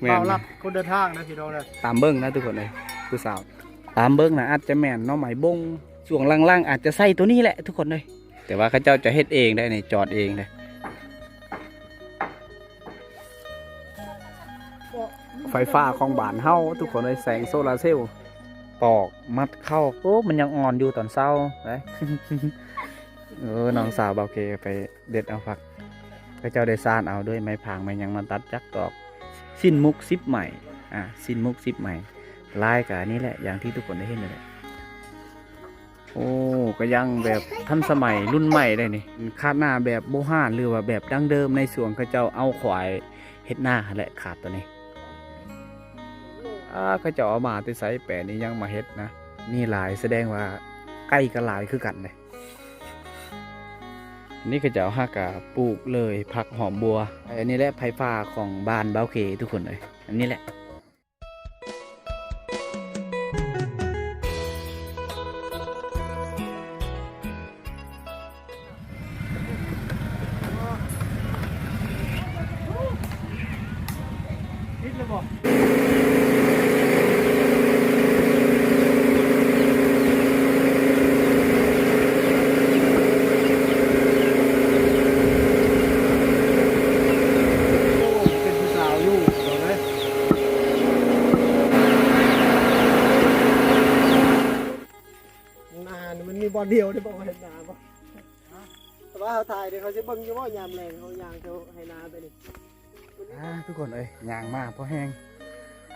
ແມ່ນ ບ່າວລັດຄົນເດີນທາງເດີພີ່ນ້ອງເດີ. ຕາມເບິ່ງນະທຸກຄົນເອີຍ ຜູ້ສາວ ຕາມເບິ່ງນະ ອາດຈະແມ່ນໜໍ່ໄມ້ບົງ ຊ່ວງຫຼັງໆອາດຈະໃສ່ໂຕນີ້ແຫຼະທຸກຄົນເອີຍ. ແຕ່ວ່າເຂົາເຈົ້າຈະເຮັດເອງໄດ໋ນີ້ ຈອດເອງເດ້. ໄຟຟ້າຂອງບ້ານເຮົາທຸກຄົນເອີຍ ແສງໂຊລາເຊວ ຕອກມັດເຂົ້າ. ໂອ້ ມັນຍັງອ່ອນຢູ່ຕອນເຊົ້າເດ້. ເອີ ນ້ອງສາວບ່າວເຄໄປເດັດເອົາຜັກ ເຂົາເຈົ້າໄດ້ສານເອົາດ້ວຍໄມ້ພາງໄມ້ຫຍັງມາຕັດຈັກຕອກ. ສິ້ນມຸກສິບໄມ້ ອ່າ ສິ້ນມຸກສິບໄມ້ ລາຍກະນີ້ແຫຼະ ຢ່າງທີ່ທຸກຄົນໄດ້ເຫັນນີ້ແຫຼະ. ໂອ້ ກະຍັງແບບທັນສະໄໝລຸ້ນໃໝ່ໄດ໋ນີ້ ຄາດໜ້າແບບບູຮານ ຫຼືວ່າແບບດັ້ງເດີມໃນຊ່ວງເຂົາເຈົ້າເອົາຄວາຍເຮັດນາຫັ້ນແຫຼະ ຄາດໂຕນີ້. ອ່າ ເຂົາເຈົ້າເອົາມາແຕ່ໃສແປນີ້ຍັງມາເຮັດນະ ມີຫຼາຍ ສະແດງວ່າໄກ່ກະຫຼາຍຄືກັນເດ້. ນີ້ເຂົາເຈົ້າຫາກະປູກເລີຍຜັກຫອມບົວ. ອັນນີ້ແຫຼະໄຟຟ້າຂອງບ້ານບ່າວເຄທຸກຄົນເອີຍ ອັນນີ້ແຫຼະ. ນານີ້ມັນມີບ່ອນດຽວເດ້ ບໍ່ເຫັນນາບໍ່? ແຕ່ວ່າເຮົາຖ່າຍເດ້ ເຂົາຊິເບິ່ງຢູ່ບໍ່ຍາມແລງ ເຮົາຍ່າງແຖວໄຮ່ນາໄປນີ້. ອ່າ ທຸກຄົນເອີຍ ຍ່າງມາພໍແຮງ.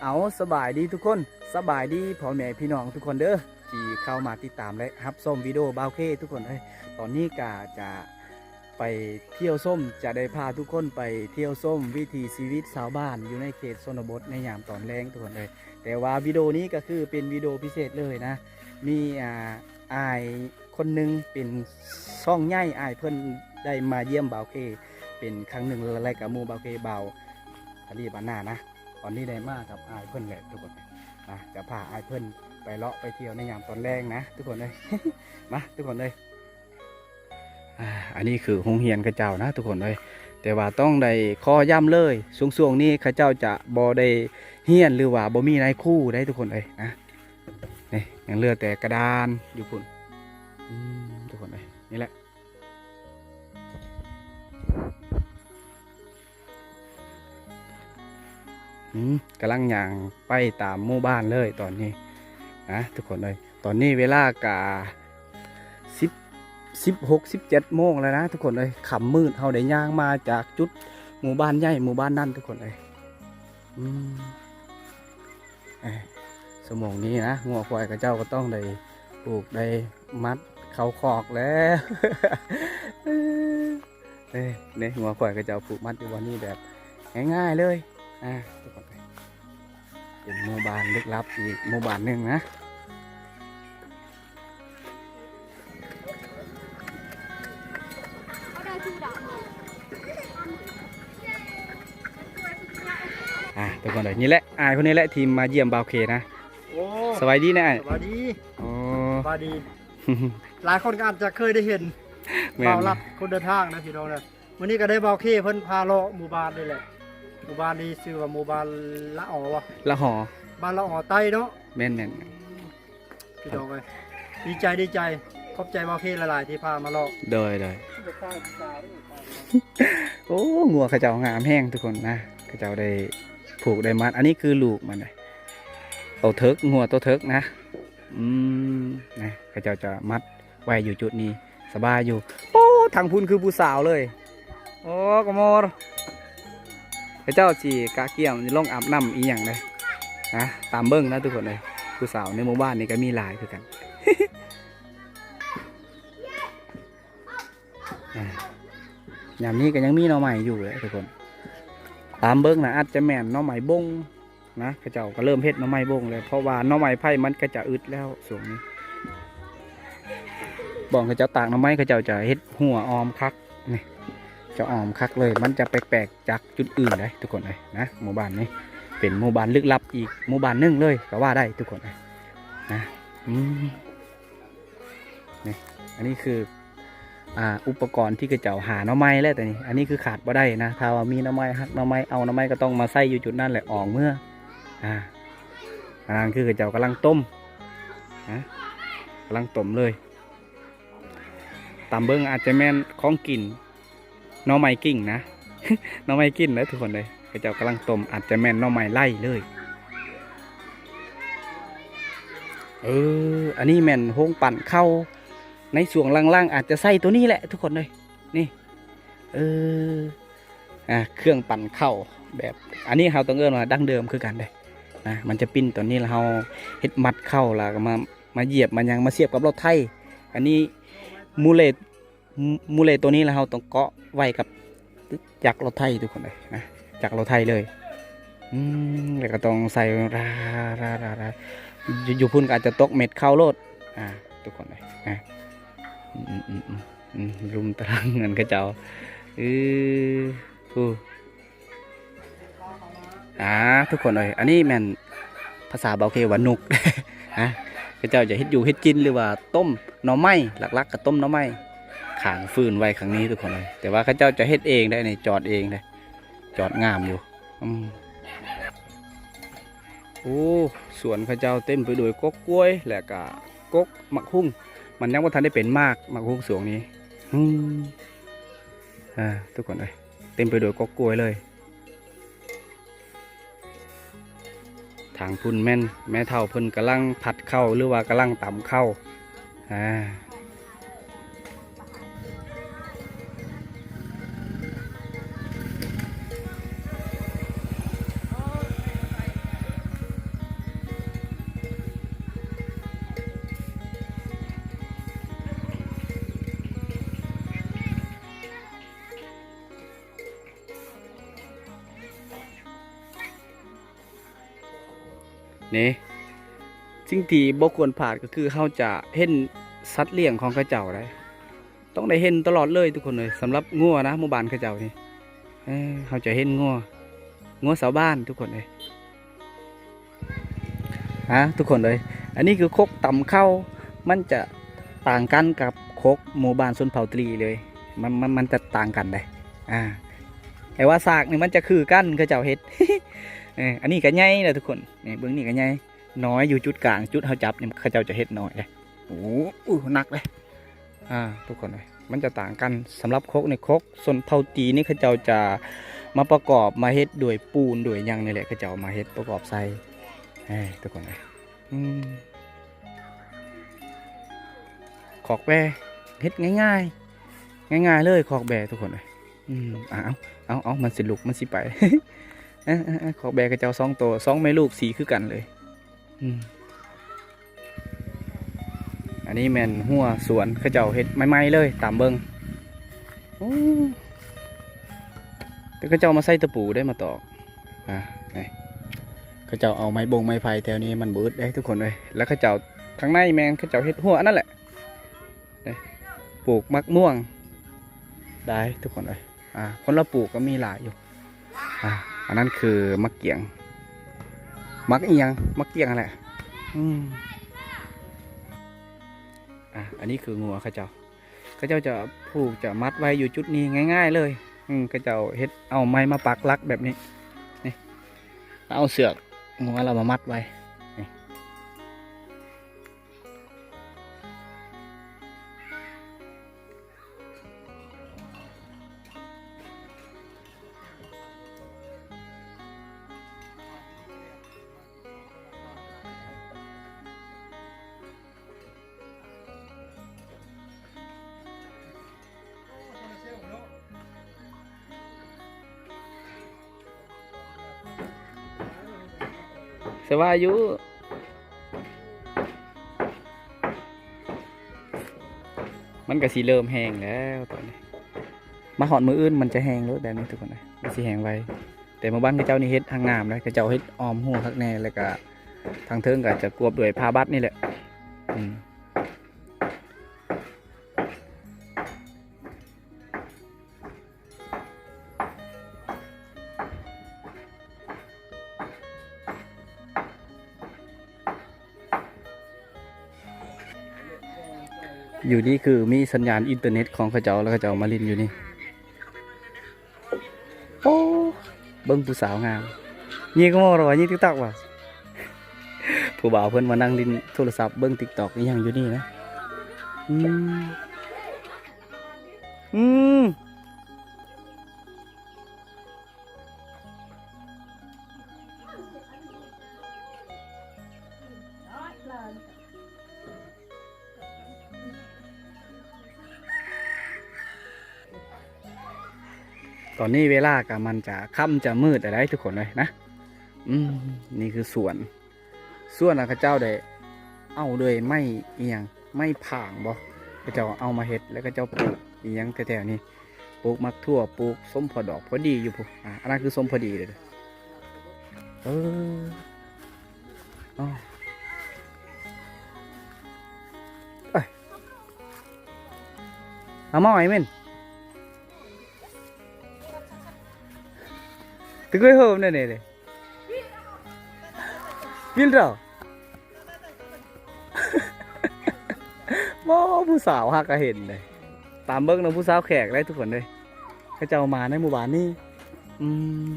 ເອົາ ສະບາຍດີທຸກຄົນ ສະບາຍດີພໍ່ແມ່ພີ່ນ້ອງທຸກຄົນເດີ ທີ່ເຂົ້າມາຕິດຕາມ ແລະ ຮັບຊົມວິດີໂອບ່າວເຄທຸກຄົນເອີຍ. ຕອນນີ້ກະຈະ ໄປທ່ຽວຊົມ ຈະໄດ້ພາທຸກຄົນໄປທ່ຽວຊົມວິຖີຊີວິດຊາວບ້ານຢູ່ໃນເຂດຊົນນະບົດໃນຍາມຕອນແລງທຸກຄົນເອີຍ. ແຕ່ວ່າວິດີໂອນີ້ກະຄືເປັນວິດີໂອພິເສດເລີຍນະ ມີ ອ່າ ອ້າຍຄົນໜຶ່ງເປັນຊ່ອງໃຫຍ່ ອ້າຍເພິ່ນໄດ້ມາຢ້ຽມບ່າວເຄເປັນຄັ້ງໜຶ່ງ ແລະ ກະໝູ່ບ່າວເຄ ບ່າວທະລີບານນານະ. ຕອນນີ້ໄດ້ມາກັບອ້າຍເພິ່ນແຫຼະທຸກຄົນນະ ຈະພາອ້າຍເພິ່ນໄປເລາະໄປທ່ຽວໃນຍາມຕອນແລງນະທຸກຄົນເອີຍ. ມາທຸກຄົນເອີຍ. ອ່າ ອັນນີ້ຄືໂຮງຮຽນເຂົາເຈົ້ານະທຸກຄົນເອີຍ ແຕ່ວ່າຕ້ອງໄດ້ຂໍຢ້ຳເລີຍ ຊ່ວງໆນີ້ເຂົາເຈົ້າຈະບໍ່ໄດ້ຮຽນ ຫຼືວ່າບໍ່ມີນາຍຄູໄດ໋ທຸກຄົນເອີຍນະ. ນີ້ຍັງເຫຼືອແຕ່ກະດານຢູ່ພຸ້ນ ອືມ ທຸກຄົນເອີຍ ນີ້ແຫຼະ. ອືມ ກຳລັງຍ່າງໄປຕາມໝູ່ບ້ານເລີຍຕອນນີ້ນະທຸກຄົນເອີຍ. ຕອນນີ້ເວລາກະສິບ ສິບຫົກ ສິບເຈັດໂມງແລ້ວນະທຸກຄົນເອີຍ. ຄ່ຳມືດ ເຮົາໄດ້ຍ່າງມາຈາກຈຸດໝູ່ບ້ານໃຫຍ່ໝູ່ບ້ານນັ້ນທຸກຄົນເອີຍ. ອືມ ເອີ ຊົ່ວໂມງນີ້ນະ ງົວຄວາຍເຂົາເຈົ້າກະຕ້ອງໄດ້ຜູກໄດ້ມັດເຂົ້າຄອກແລ້ວ. ເອີ ນີ້ງົວຄວາຍເຂົາເຈົ້າຜູກມັດຢູ່ບ່ອນນີ້ແບບງ່າຍໆເລີຍ. ອ່າ ເປັນໝູ່ບ້ານລຶກລັບອີກໝູ່ບ້ານໜຶ່ງນະ. ອ່າ ທຸກຄົນເອີຍ ນີ້ແຫຼະ ອ້າຍຄົນນີ້ແຫຼະທີ່ມາຢ້ຽມບ່າວເຄນະ. ໂອ້ ສະບາຍດີນະອ້າຍ. ສະບາຍດີ. ໂອ້ ສະບາຍດີ. ຫຼາຍຄົນກະອາດຈະເຄີຍໄດ້ເຫັນ ແມ່ນ ບ່າວລັດຄົນເດີນທາງນະພີ່ນ້ອງເດີ. ມື້ນີ້ກະໄດ້ບ່າວເຄເພິ່ນພາເລາະໝູ່ບ້ານນີ້ແຫຼະ. ໝູ່ບ້ານນີ້ຊື່ວ່າໝູ່ບ້ານລະອໍບໍ່? ລະຫໍ ບ້ານລະອໍໃຕ້ເນາະ. ແມ່ນໆ. ພີ່ນ້ອງເອີຍ ດີໃຈ ດີໃຈ. ຂອບໃຈບ່າວເຄຫຼາຍໆທີ່ພາມາເລາະ. ໂດຍໆ. ໂອ້ ງົວເຂົາເຈົ້າງາມແຮງທຸກຄົນນະ ເຂົາເຈົ້າໄດ້ຜູກໄດ້ມັດ. ອັນນີ້ຄືລູກມັນເດ້ ໂຕເຖິກ ງົວໂຕເຖິກນະ. ອືມ ນະ ເຂົາເຈົ້າຈະມັດໄວ້ຢູ່ຈຸດນີ້ ສະບາຍຢູ່. ໂອ້ ທາງພຸ້ນຄືຜູ້ສາວເລີຍ. ໂອ້ ກະມໍ ເຂົາເຈົ້າຊິກະກຽມລົງອາບນ້ຳອີ່ຫຍັງເດ້ນະ. ຕາມເບິ່ງນະທຸກຄົນເອີຍ ຜູ້ສາວໃນໝູ່ບ້ານນີ້ກະມີຫຼາຍຄືກັນ. ອ່າ ຍາມນີ້ກະຍັງມີໜໍ່ໄມ້ຢູ່ເດ້ທຸກຄົນ. ຕາມເບິ່ງນະ ອາດຈະແມ່ນໜໍ່ໄມ້ບົງ ນະ ເຂົາເຈົ້າກະເລີ່ມເຮັດໜໍ່ໄມ້ບົງແລ້ວ ເພາະວ່າໜໍ່ໄມ້ໄຜ່ມັນກະຈະອຶດແລ້ວຊ່ວງນີ້. ບ່ອນເຂົາເຈົ້າຕາກໜໍ່ໄມ້ ເຂົາເຈົ້າຈະເຮັດຮົ້ວອ້ອມຄັກນີ້ ຈະອ້ອມຄັກເລີຍ. ມັນຈະແປກໆຈາກຈຸດອື່ນເດ້ທຸກຄົນເອີຍນະ. ໝູ່ບ້ານນີ້ເປັນໝູ່ບ້ານລຶກລັບອີກໝູ່ບ້ານໜຶ່ງເລີຍກະວ່າໄດ້ທຸກຄົນເອີຍນະ. ອືມ ນີ້ ອັນນີ້ຄື ອ່າ ອຸປະກອນທີ່ເຂົາເຈົ້າຫາໜໍ່ໄມ້ແຫຼະ ແຕ່ນີ້ ອັນນີ້ຄືຂາດບໍ່ໄດ້ນະ ຖ້າວ່າມີໜໍ່ໄມ້ ຫັກໜໍ່ໄມ້ ເອົາໜໍ່ໄມ້ກໍຕ້ອງມາໃສ່ຢູ່ຈຸດນັ້ນແຫຼະ ອອກເມືອ ອ່າ ອັນນັ້ນຄືເຂົາເຈົ້າກຳລັງຕົ້ມນະ ກຳລັງຕົ້ມເລີຍ ຕາມເບິ່ງອາດຈະແມ່ນຂອງກິນ ໜໍ່ໄມ້ກິ້ງນະ ໜໍ່ໄມ້ກິ້ງເດີທຸກຄົນເດີ ເຂົາເຈົ້າກຳລັງຕົ້ມ ອາດຈະແມ່ນໜໍ່ໄມ້ໄລ່ເລີຍ ເອີ ອັນນີ້ແມ່ນໂຮງປັ້ນເຂົ້າ ໃນຊ່ວງຫຼັງໆອາດຈະໃຊ້ຕົວນີ້ແຫຼະທຸກຄົນເອີຍ ນີ້ ເອີ ອ່າ ເຄື່ອງປັ້ນເຂົ້າແບບ ອັນນີ້ເຮົາຕ້ອງເອີ້ນວ່າດັ້ງເດີມຄືກັນເດ້ນະ ມັນຈະປິ່ນຕົວນີ້ ແລ້ວເຮົາເຮັດມັດເຂົ້າ ແລ້ວກໍມາ ມາຢຽບມາຫຍັງ ມາສຽບກັບລົດໄຖ ອັນນີ້ມູເລ ມູເລຕົວນີ້ ແລ້ວເຮົາຕ້ອງເກາະໄວ້ກັບຈັກລົດໄຖທຸກຄົນເອີຍນະ ຈັກລົດໄຖເລີຍ ອືມ ແລ້ວກໍຕ້ອງໃສ່ ຣາ ຣາ ຣາ ຣາ ຢູ່ ຢູ່ພຸ້ນກໍອາດຈະຕົກເມັດເຂົ້າໂລດ ອ່າ ທຸກຄົນເອີຍ ອ່າ ອືມ ອືມ ອືມ ອືມ ອືມ ລຸ່ມຕາລາງເງິນເຂົາເຈົ້າ ອື ຜູ້ ອ່າ ທຸກຄົນເອີຍ ອັນນີ້ແມ່ນພາສາເບົາເຄວ່ານຸກ ນະ ເຂົາເຈົ້າຈະເຮັດຢູ່ເຮັດກິນ ຫຼືວ່າຕົ້ມໜໍ່ໄມ້ ຫຼັກໆກໍຕົ້ມໜໍ່ໄມ້ ຂ້າງຟືນໄວ້ຂ້າງນີ້ທຸກຄົນເອີຍ ແຕ່ວ່າເຂົາເຈົ້າຈະເຮັດເອງໄດ໋ນີ້ ຈອດເອງເດ້ ຈອດງາມຢູ່ ອືມ ໂອ້ ສວນເຂົາເຈົ້າເຕັມໄປດ້ວຍກົກກ້ວຍ ແລະກະກົກໝາກຫຸ່ງ ມັນຍັງບໍ່ທັນໄດ້ເປັນໝາກ ໝາກຫຸ່ງຊ່ວງນີ້ ອືມ ອ່າ ທຸກຄົນເອີຍ ເຕັມໄປດ້ວຍກົກກ້ວຍເລີຍ ທາງພຸ້ນແມ່ນແມ່ເຖົ້າເພິ່ນກຳລັງຜັດເຂົ້າ ຫຼືວ່າກຳລັງຕຳເຂົ້າ ອ່າ ນີ້ ສິ່ງທີ່ບໍ່ຄວນພາດກໍຄືເຮົາຈະເຫັນສັດລ້ຽງຂອງເຂົາເຈົ້າໄດ໋ ຕ້ອງໄດ້ເຫັນຕະຫຼອດເລີຍທຸກຄົນເອີຍ ສຳລັບງົວນະ ໝູ່ບ້ານເຂົາເຈົ້ານີ້ ເອີ ເຮົາຈະເຫັນງົວ ງົວຊາວບ້ານທຸກຄົນເອີຍ ອ່າ ທຸກຄົນເອີຍ ອັນນີ້ຄືຄົກຕຳເຂົ້າ ມັນຈະຕ່າງກັນກັບຄົກໝູ່ບ້ານຊົນເຜົ່າຕະຫຼີ່ເລີຍ ມັນ ມັນ ມັນຈະຕ່າງກັນເດ້ ອ່າ ແຕ່ວ່າສາກນີ້ມັນຈະຄືກັນ ເຂົາເຈົ້າເຮັດ ເອີ ອັນນີ້ກໍໃຫຍ່ນະທຸກຄົນ ນີ້ເບິ່ງນີ້ກໍໃຫຍ່ ນ້ອຍຢູ່ຈຸດກາງ ຈຸດເຮົາຈັບນີ້ເຂົາເຈົ້າຈະເຮັດນ້ອຍເດ້ ໂອ້ ໜັກເດ້ ອ່າ ທຸກຄົນເອີຍ ມັນຈະຕ່າງກັນ ສຳລັບຄົກນີ້ ຄົກຊົນເຜົ່າຈີນນີ້ ເຂົາເຈົ້າຈະມາປະກອບ ມາເຮັດດ້ວຍປູນດ້ວຍຫຍັງນີ້ແຫຼະ ເຂົາເຈົ້າມາເຮັດປະກອບໃສ່ ເອີ ທຸກຄົນເອີຍ ອືມ ຄອກແບ້ ເຮັດງ່າຍໆ ງ່າຍໆເລີຍ ຄອກແບ້ທຸກຄົນເອີຍ ອືມ ເອົາ ເອົາ ເອົາ ມັນຊິລຸກ ມັນຊິໄປ ເອີ ເອີ ເອີ ຄອກແບ້ເຂົາເຈົ້າສອງໂຕ ສອງແມ່ລູກ ສີຄືກັນເລີຍ ອືມ ອັນນີ້ແມ່ນຮົ້ວສວນ ເຂົາເຈົ້າເຮັດໃໝ່ໆເລີຍ ຕາມເບິ່ງ ໂອ້ ແຕ່ເຂົາເຈົ້າມາໃສ່ຕະປູໄດ້ມາຕອກ ອ່າ ນີ້ ເຂົາເຈົ້າເອົາໄມ້ບົງໄມ້ໄຜ່ແຖວນີ້ ມັນບໍ່ອຶດເດ້ທຸກຄົນເອີຍ ແລ້ວເຂົາເຈົ້າ ທາງໃນແມ່ນເຂົາເຈົ້າເຮັດຮົ້ວອັນນັ້ນແຫຼະ ນີ້ ປູກໝາກມ່ວງໄດ້ທຸກຄົນເອີຍ ອ່າ ຄົນລາວປູກກໍມີຫຼາຍຢູ່ ອ່າ ອັນນັ້ນຄືໝາກກ້ຽງ ໝາກອີ່ຫຍັງ ໝາກກ້ຽງຫັ້ນແຫຼະ ອືມ ອ່າ ອັນນີ້ຄືງົວເຂົາເຈົ້າ ເຂົາເຈົ້າຈະຜູກ ຈະມັດໄວ້ຢູ່ຈຸດນີ້ງ່າຍໆເລີຍ ອືມ ເຂົາເຈົ້າເຮັດເອົາໄມ້ມາປັກຫຼັກແບບນີ້ ນີ້ ເອົາເຊືອກງົວລະມາມັດໄວ້ ນີ້. ສະບາຍຢູ່ ມັນກະຊິເລີ່ມແຫ້ງແລ້ວຕອນນີ້ ມາຮອດມື້ອື່ນມັນຈະແຫ້ງໂລດແບບນີ້ທຸກຄົນເອີຍ ມັນຊິແຫ້ງໄວ ແຕ່ໝູ່ບ້ານເຂົາເຈົ້ານີ້ເຮັດຫ້ອງນ້ຳເດ້ ເຂົາເຈົ້າເຮັດອ້ອມຮົ້ວຄັກແນ່ ແລ້ວກະທາງເທິງກະຈະກວບດ້ວຍຜ້າບັດນີ້ແຫຼະ ອືມ. ຢູ່ນີ້ຄືມີສັນຍານອິນເຕີເນັດຂອງເຂົາເຈົ້າ ແລ້ວເຂົາເຈົ້າມາຫຼິ້ນຢູ່ນີ້. ໂອ້ ເບິ່ງຜູ້ສາວງາມ ຍິງກໍມອງລະວ່າຍິງຕິກຕັອກວ່າ ຜູ້ບ່າວເພິ່ນມານັ່ງຫຼິ້ນໂທລະສັບເບິ່ງຕິກຕັອກອີ່ຫຍັງຢູ່ນີ້ນະ. ອືມ ອືມ. ຕອນນີ້ເວລາກໍມັນຈະຄ່ຳຈະມືດແລ້ວໃດ໋ທຸກຄົນເອີຍນະ. ອືມ ນີ້ຄືສວນ ສ່ວນນະ ເຂົາເຈົ້າໄດ້ເອົາເລື່ອຍໄມ້ອີ່ຫຍັງ ໄມ້ຜາງບໍ່ ເຂົາເຈົ້າເອົາມາເຮັດ ແລ້ວເຂົາເຈົ້າປູກອີ່ຫຍັງແຖວໆນີ້ ປູກໝາກຖົ່ວ ປູກສົ້ມພໍດອກ ພໍດີຢູ່ພຸ້ນ. ອາ ອັນນັ້ນຄືສົ້ມພໍດີເດ້. ເອີ ເອົາ ເອີຍ ເອົາມາໄວ້ແມ່ນ ຕຶກໄວ້ເຮີມແນ່ໆເດ້. ວິນເຈົ້າ ບໍ່ ຜູ້ສາວຫາກະເຫັນເດ້. ຕາມເບິ່ງນຳຜູ້ສາວແຂກໄດ໋ທຸກຄົນເອີຍ ເຂົາເຈົ້າມາໃນໝູ່ບ້ານນີ້. ອືມ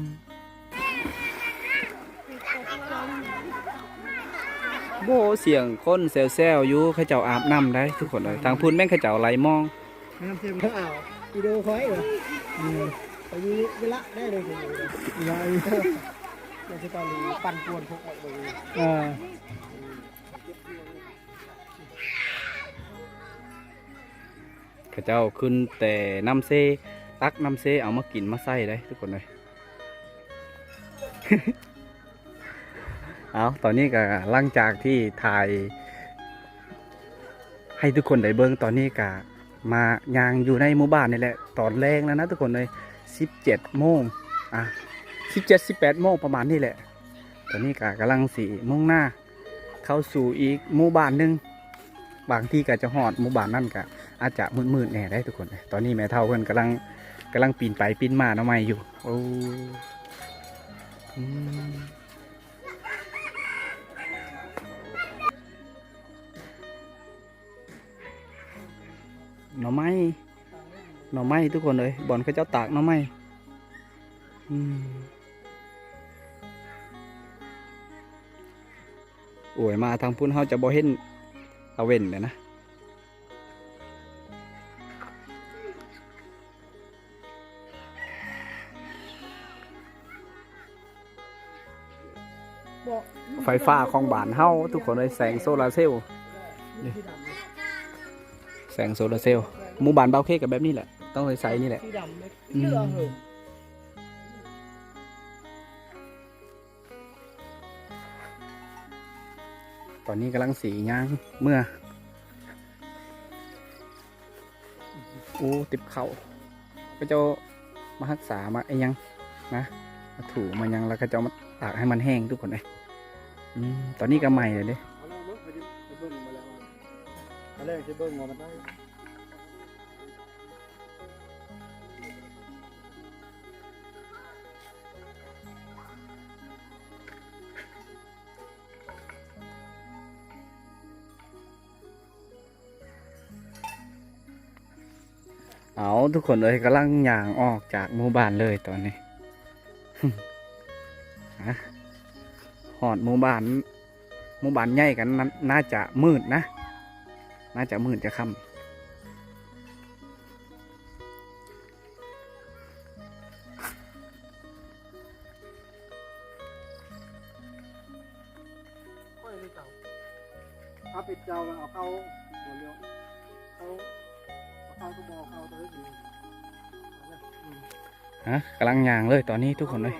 ໂອ້ ສຽງຄົນແຊວໆຢູ່ ເຂົາເຈົ້າອາບນ້ຳໄດ໋ທຸກຄົນເອີຍ. ທາງພຸ້ນແມ່ນເຂົາເຈົ້າໄຫຼມອງ ນ້ຳເຊມ ເອົາ ວິດີໂອຂ້ອຍເດີ ອືມ ໄປຢູ່ເວລາໄດ້ເລີຍ ໄດ້ ເດີຊິໄປປັ່ນປ່ວນພວກຂ້ອຍເບິ່ງ ເອີ ເຂົາເຈົ້າຂຶ້ນແຕ່ນ້ຳເຊ ຕັກນ້ຳເຊເອົາມາກິນມາໃຊ້ໄດ໋ທຸກຄົນເອີຍ. ເອົາ ຕອນນີ້ກໍຫຼັງຈາກທີ່ຖ່າຍໃຫ້ທຸກຄົນໄດ້ເບິ່ງ ຕອນນີ້ກໍມາຍ່າງຢູ່ໃນໝູ່ບ້ານນີ້ແຫຼະ ຕອນແລງແລ້ວນະທຸກຄົນເອີຍ ສິບເຈັດໂມງ ອາ ສິບເຈັດ ສິບແປດໂມງປະມານນີ້ແຫຼະ. ຕອນນີ້ກໍກຳລັງຊິມຸ່ງໜ້າເຂົ້າສູ່ອີກໝູ່ບ້ານໜຶ່ງ ບາງທີກໍຈະຮອດໝູ່ບ້ານນັ້ນກໍອາດຈະມືດໆແດ່ໄດ໋ທຸກຄົນ. ຕອນນີ້ແມ່ເຖົ້າເພິ່ນກຳລັງ ກຳລັງປີນໄປປີນມາໜໍ່ໄມ້ຢູ່. ໂອ້ ອືມ ໜໍ່ໄມ້ ໜໍ່ໄມ້ທຸກຄົນເອີຍ ບ່ອນເຂົາເຈົ້າຕາກໜໍ່ໄມ້. ອືມ ໂອ້ຍ ມາທາງພຸ້ນເຮົາຈະບໍ່ເຫັນຕາເວັນເລີຍນະ. ໄຟຟ້າຂອງບ້ານເຮົາທຸກຄົນເອີຍ ແສງໂຊລາເຊວ ນີ້ ແສງໂຊລາເຊວ. ໝູ່ບ້ານບ່າວເຄກໍແບບນີ້ແຫຼະ ຕ້ອງໃສ່ນີ້ແຫຼະ. ອືມ ຕອນນີ້ກຳລັງຊິຍ່າງເມືອ. ໂອ້ ຕິບເຂົ້າ ເຂົາເຈົ້າມາຮັກສາ ມາອີ່ຫຍັງນະ ມາຖູມາຫຍັງ ແລ້ວເຂົາເຈົ້າມາຕາກໃຫ້ມັນແຫ້ງທຸກຄົນເອີຍ. ອືມ ຕອນນີ້ກໍໃໝ່ແລ້ວເດ້. ເອົາແລ້ວເບິ່ງ ເຂົາຊິໄປເບິ່ງມາແລ້ວ ເອົາແລ້ວຊິເບິ່ງວ່າມັນໄດ້. ເອົາ ທຸກຄົນເອີຍ ກຳລັງຍ່າງອອກຈາກໝູ່ບ້ານເລີຍຕອນນີ້. ຮະ ຮອດໝູ່ບ້ານ ໝູ່ບ້ານໃຫຍ່ກັນ ໜ້າ ໜ້າຈະມືດນະ ໜ້າຈະມືດຈະຄ່ຳ. ຂ້ອຍນີ້ເຈົ້າ ຖ້າເປັນເຈົ້າແລ້ວເອົາເຂົ້າບໍ່ລ້ຽວ ເອົາ ເອົາເຂົ້າກໍບໍ່ເອົາເຂົ້າຕົວນີ້. ຮະ ກຳລັງຍ່າງເລີຍຕອນນີ້ທຸກຄົນເອີຍ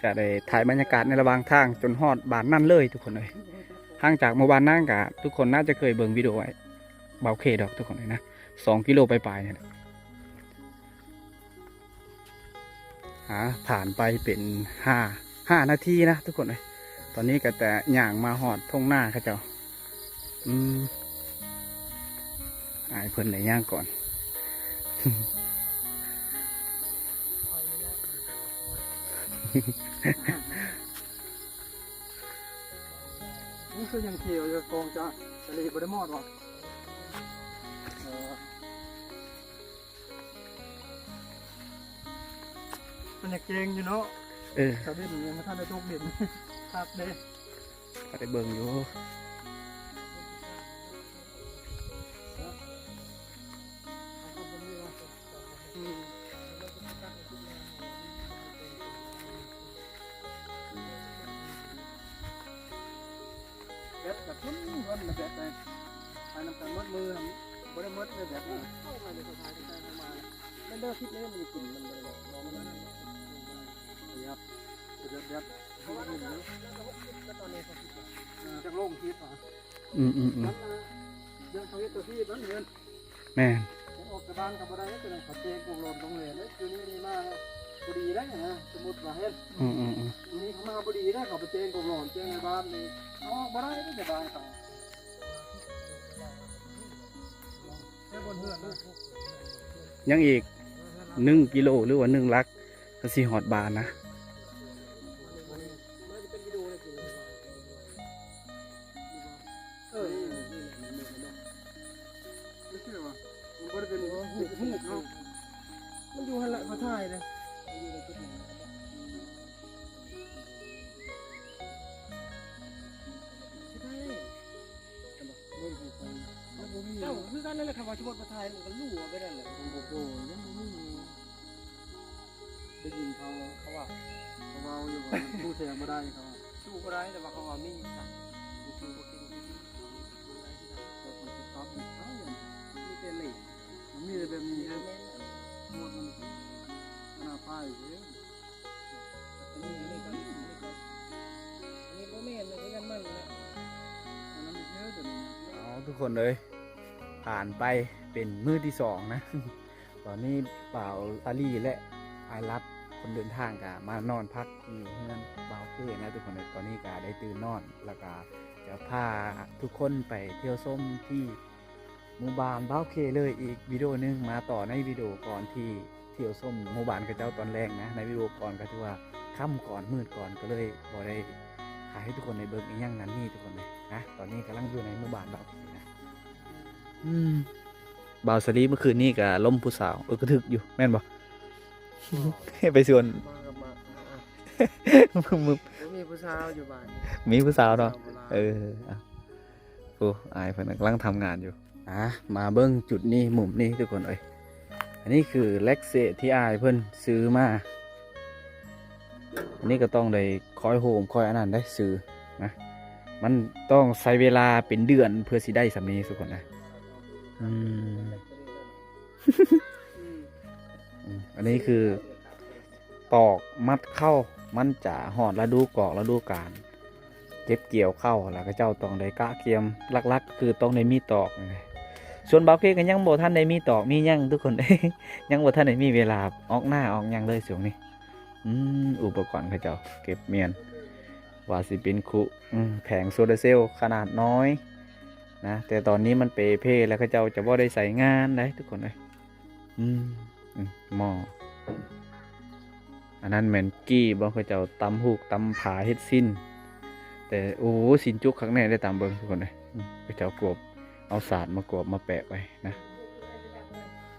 ຈະໄດ້ຖ່າຍບັນຍາກາດໃນລະຫວ່າງທາງຈົນຮອດບ້ານນັ້ນເລີຍທຸກຄົນເອີຍ. ຫ່າງຈາກໝູ່ບ້ານນັ້ນກະ ທຸກຄົນໜ້າຈະເຄີຍເບິ່ງວິດີໂອອ້າຍບ່າວເຄດອກທຸກຄົນເອີຍນະ ສອງກິໂລປາຍໆນີ້ແຫຼະ. ອ່າ ຜ່ານໄປເປັນຫ້າ ຫ້ານາທີນະທຸກຄົນເອີຍ. ຕອນນີ້ກໍແຕ່ຍ່າງມາຮອດທົ່ງນາເຂົາເຈົ້າ. ອືມ ອາຍເພິ່ນໄດ້ຍ່າງກ່ອນ. ມັນຄືຍັງຂຽວຢູ່ ກອງຈາກທະເລບໍ່ໄດ້ມອດຫວາ? ຍັງເກັ່ງຢູ່ເນາະ. ເອີ ສະເວັນຍັງບໍ່ທັນໄດ້ຕົກດິນ. ຄັກເດ້ ກໍໄດ້ເບິ່ງຢູ່. ແບບກັບຄົນຄົນແບບໄປ ໄປນຳກັນໝົດມື້ ບໍ່ໄດ້ໝົດເລີຍແບບນັ້ນ. ເຂົ້າມາໃນສະພາທີ່ໃຊ້ເຂົ້າມາ ແມ່ນເດີ ຄິດແລ້ວມັນກິນ ມັນບໍ່ໄດ້ ບໍ່ ມັນນັ້ນ ປະຢັດ ປະຢັດແບບ ເພາະວ່າ ແລ້ວກໍ ແລ້ວກໍຫົກສິບ ກໍຕອນນີ້ຫົກສິບ ເອີ ຈາກໂລງທີ່ ອືມໆໆ ມັນ ເດືອນສອງເຮັດຕົວທີ່ມັນເຮືອນ ແມ່ນ ອອກຈາກບ້ານກໍບໍ່ໄດ້ ເປັນຫຍັງ ເຂົາແຈ້ງກົງຫຼອນກົງແຫຼນເດ້. ຄືນີ້ນີ້ມາບໍ່ດີໄດ້ນະ ສົມມຸດວ່າເຫັນ ອືມໆໆ ນີ້ເຂົາມາບໍ່ດີໄດ້ ເຂົາໄປແຈ້ງກົງຫຼອນ ແຈ້ງໃນບ້ານນີ້ ເອົາອອກບໍ່ໄດ້ເດ້ ໃນບ້ານເຂົາ ແຕ່ບ່ອນເຮືອນນະ ຍັງອີກໜຶ່ງກິໂລ ຫຼືວ່າໜຶ່ງຫຼັກ ກໍຊິຮອດບ້ານນະ. ເອີ ນີ້ແຫຼະ ມັນເໝືອນເນາະ ບໍ່ເຊື່ອວ່າ ມັນບໍ່ໄດ້ເປັນຮູບເນາະ ມັນຢູ່ຫັ້ນແຫຼະ ເຂົາຖ່າຍເດ້ ມັນຢູ່ໃນຈຸດນັ້ນແຫຼະ ເບິ່ງໄປ ມັນບໍ່ມີ ເອົ້າ ຄືກັນນັ້ນແຫຼະ ຄັນວ່າສົມມຸດວ່າຖ່າຍ ມັນກໍຮູ້ວ່າໄປນັ້ນແຫຼະ ມັນບໍ່ໂດນ ມັນບໍ່ມີ. ໄດ້ຍິນເຂົາ ເຂົາວ່າ ເຂົາເວົ້າຢູ່ວ່າ ສູ້ແສງບໍ່ໄດ້ ເຂົາວ່າ ສູ້ບໍ່ໄດ້ ແຕ່ວ່າເຂົາວ່າມີຢູ່ ບໍ່ສູ້ບໍ່ເກັ່ງ ແຕ່ມັນຊິປັບອີກ ມີແຕ່ເລກ ມັນມີແຕ່ແບບນີ້ແຫຼະ ແມ່ນ ໝົດມັນ ຂະໜາດປ້າຍເດ້ ອັນນີ້ ອັນນີ້ກໍ ອັນນີ້ບໍ່ແມ່ນ ອັນນີ້ກໍຍັງມັນແຫຼະ ອັນນັ້ນເດີ ຕົວນີ້ນະ. ເອົາ ທຸກຄົນເອີຍ ຜ່ານໄປເປັນມື້ທີສອງນະ. ຕອນນີ້ບ່າວສາລີ ແລະ ອ້າຍລັດ ຄົນເດີນທາງກະມານອນພັກຢູ່ເຮືອນບ່າວເຄນະທຸກຄົນເອີຍ. ຕອນນີ້ກະໄດ້ຕື່ນນອນ ແລ້ວກະຈະພາທຸກຄົນໄປທ່ຽວຊົມທີ່ໝູ່ບ້ານບ່າວເຄເລີຍອີກວິດີໂອໜຶ່ງ. ມາຕໍ່ໃນວິດີໂອກ່ອນທີ່ທ່ຽວຊົມໝູ່ບ້ານເຂົາເຈົ້າຕອນແລງນະ. ໃນວິດີໂອກ່ອນກະຖືວ່າຄ່ຳກ່ອນ ມືດກ່ອນ ກະເລີຍບໍ່ໄດ້ຖ່າຍໃຫ້ທຸກຄົນໄດ້ເບິ່ງອີ່ຫຍັງນັ້ນນີ້ທຸກຄົນເອີຍນະ. ຕອນນີ້ກຳລັງຢູ່ໃນໝູ່ບ້ານບ່າວເຄນະ. ອືມ ບ່າວສາລີ ເມື່ອຄືນນີ້ກະລົມຜູ້ສາວ ເອີ ກະຖືກຢູ່ ແມ່ນບໍ່? ໄປຊວນ ມາກັບມາ ອ່າ ບໍ່ມີຜູ້ສາວຢູ່ບ້ານ ມີຜູ້ສາວເນາະ ຜູ້ສາວບໍ່ຫຼາຍ ເອີ ອ່ະ ໂອ້ ອ້າຍເພິ່ນກຳລັງທຳງານຢູ່. ອ່າ ມາເບິ່ງຈຸດນີ້ ມຸມນີ້ທຸກຄົນເອີຍ. ອັນນີ້ຄືແລັກເຊດທີ່ອ້າຍເພິ່ນຊື້ມາ. ອັນນີ້ກໍຕ້ອງໄດ້ຄອຍໂຮມ ຄອຍອັນນັ້ນໄດ້ຊື້ນະ. ມັນຕ້ອງໃຊ້ເວລາເປັນເດືອນເພື່ອຊິໄດ້ສ່ຳນີ້ທຸກຄົນນະ. ອືມ ອືມ ອັນນີ້ຄືຕອກມັດເຂົ້າ ມັນຈະຮອດລະດູກອກລະດູການ ເກັບກ່ຽວເຂົ້າ ແລ້ວເຂົາເຈົ້າຕ້ອງໄດ້ກະກຽມ ຫຼັກໆຄືຕ້ອງໄດ້ມີຕອກ. ສ່ວນບ່າວເຄກໍຍັງບໍ່ທັນໄດ້ມີຕອກມີຫຍັງທຸກຄົນເອີຍ ຍັງບໍ່ທັນໄດ້ມີເວລາອອກໜ້າອອກຫຍັງເລີຍຊ່ວງນີ້. ອືມ ອຸປະກອນເຂົາເຈົ້າເກັບມ້ຽນ ວ່າຊິເປັນຄຸ ອືມ ແຜງໂຊລາເຊວຂະໜາດນ້ອຍນະ ແຕ່ຕອນນີ້ມັນເປເພແລ້ວ ເຂົາເຈົ້າຈະບໍ່ໄດ້ໃຊ້ງານໃດ໋ທຸກຄົນເອີຍ. ອືມ ອືມ ໝໍ້ ອັນນັ້ນແມ່ນກີ້ບໍ? ເຂົາເຈົ້າຕຳຫູກຕຳຜາເຮັດສິ້ນ ແຕ່ ໂອ້ ສິ້ນຈຸກຄັກແນ່ໄດ໋ ຕາມເບິ່ງທຸກຄົນເອີຍ. ອືມ ເຂົາເຈົ້າກວບ ເອົາສາດມາກວບມາແປະໄວ້ນະ.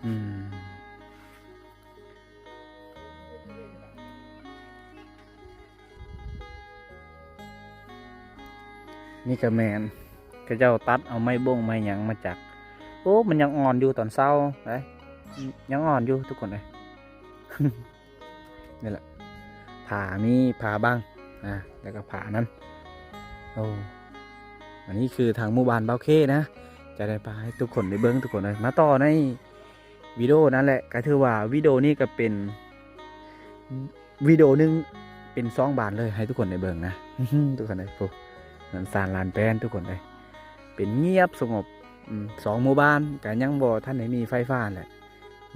ອືມ ນີ້ກະແມ່ນ ເຂົາເຈົ້າຕັດເອົາໄມ້ບົ້ງໄມ້ຫຍັງມາຈັກ. ໂອ້ ມັນຍັງອ່ອນຢູ່ຕອນເຊົ້າເດ້ ຍັງອ່ອນຢູ່ທຸກຄົນເອີຍ. ນີ້ແຫຼະ ຜາ ມີຜາບັງ ອ່າ ແລ້ວກໍຜານັ້ນ. ໂອ້ ອັນນີ້ຄືທາງໝູ່ບ້ານບ່າວເຄນະ ຈະໄດ້ພາໃຫ້ທຸກຄົນໄດ້ເບິ່ງທຸກຄົນເອີຍ. ມາຕໍ່ໃນ ວິດີໂອນັ້ນແຫຼະ ກໍຖືວ່າວິດີໂອນີ້ກໍເປັນວິດີໂອໜຶ່ງ ເປັນສອງບານເລີຍ ໃຫ້ທຸກຄົນໄດ້ເບິ່ງນະ ທຸກຄົນເອີຍ. ໂອ້ ເຮືອນຊານລານແປນທຸກຄົນເອີຍ ເປັນງຽບສະຫງົບ. ອືມ ສອງໝູ່ບ້ານກໍຍັງບໍ່ທັນໄດ້ມີໄຟຟ້າແຫຼະ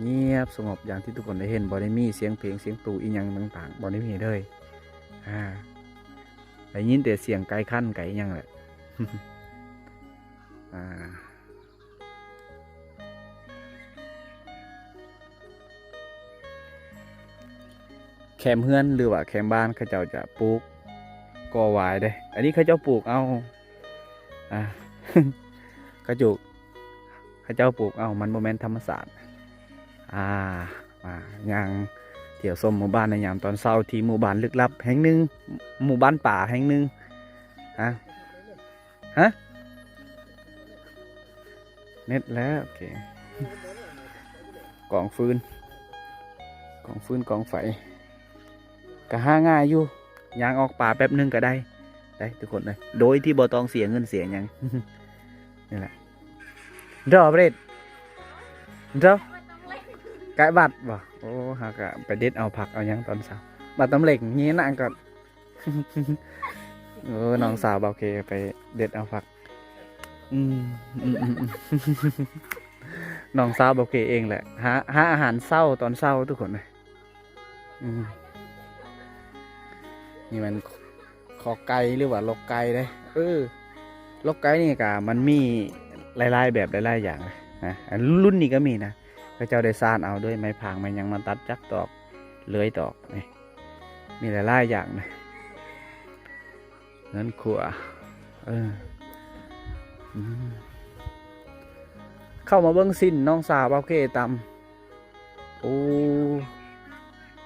ງຽບສະຫງົບຢ່າງທີ່ທຸກຄົນໄດ້ເຫັນ ບໍ່ໄດ້ມີສຽງເພງສຽງຕູອີ່ຫຍັງຕ່າງໆ ບໍ່ໄດ້ມີເລີຍ. ອ່າ ໄດ້ຍິນແຕ່ສຽງໄກ່ຂັນໄກ່ຫຍັງແຫຼະ. ອ່າ ແຄມເຮືອນ ຫຼືວ່າແຄມບ້ານ ເຂົາເຈົ້າຈະປູກກໍຫວາຍເດ້. ອັນນີ້ເຂົາເຈົ້າປູກເອົາ ອ່າ ເຂົາເຈົ້າ ເຂົາເຈົ້າປູກເອົາ ມັນບໍ່ແມ່ນທຳມະຊາດ. ອ່າ ມາຍ່າງ ທ່ຽວຊົມໝູ່ບ້ານໃນຍາມຕອນເຊົ້າ ທີ່ໝູ່ບ້ານລຶກລັບແຫ່ງໜຶ່ງ ໝູ່ບ້ານປ່າແຫ່ງໜຶ່ງ. ຮະ ຮະ ເນັດແລ້ວ ໂອເຄ ກອງຟືນ ກອງຟືນກອງໄຟ ກະຫາງ່າຍຢູ່ ຍ່າງອອກປ່າແປັບໜຶ່ງກະໄດ້ ໄດ້ທຸກຄົນເອີຍ ໂດຍທີ່ບໍ່ຕ້ອງເສຍເງິນເສຍຫຍັງ ນີ້ແຫຼະ ເດີ ປະເດັດ ເດີ ກະບັດບໍ່? ໂອ້ ຫາກະໄປເດັດເອົາຜັກເອົາຫຍັງຕອນເຊົ້າ ບັດຕຳເລັກນີ້ນະ ກໍ ໂອ້ ນ້ອງສາວບ່າວເຄໄປເດັດເອົາຜັກ ອືມ ອືມ ອືມ ອືມ ນ້ອງສາວບ່າວເຄເອງແຫຼະ ຫາ ຫາອາຫານເຊົ້າຕອນເຊົ້າທຸກຄົນເອີຍ. ອືມ ນີ້ມັນຄອກໄກ່ຫຼືວ່າລົກໄກ່ເດ້. ເອີ ລົກໄກ່ນີ້ກະມັນມີຫຼາຍໆແບບຫຼາຍໆຢ່າງນະ ອັນລຸ້ນນີ້ກະມີນະ ເຂົາເຈົ້າໄດ້ສານເອົາດ້ວຍໄມ້ພາງໄມ້ຫຍັງມາຕັດຈັກຕອກເລື່ອຍຕອກນີ້ ມີຫຼາຍໆຢ່າງນະ ເຮືອນຄົວ ເອີ ອືມ ເຂົ້າມາເບິ່ງຊີ້ນນ້ອງສາວບ່າວເຄຕຳ ໂອ້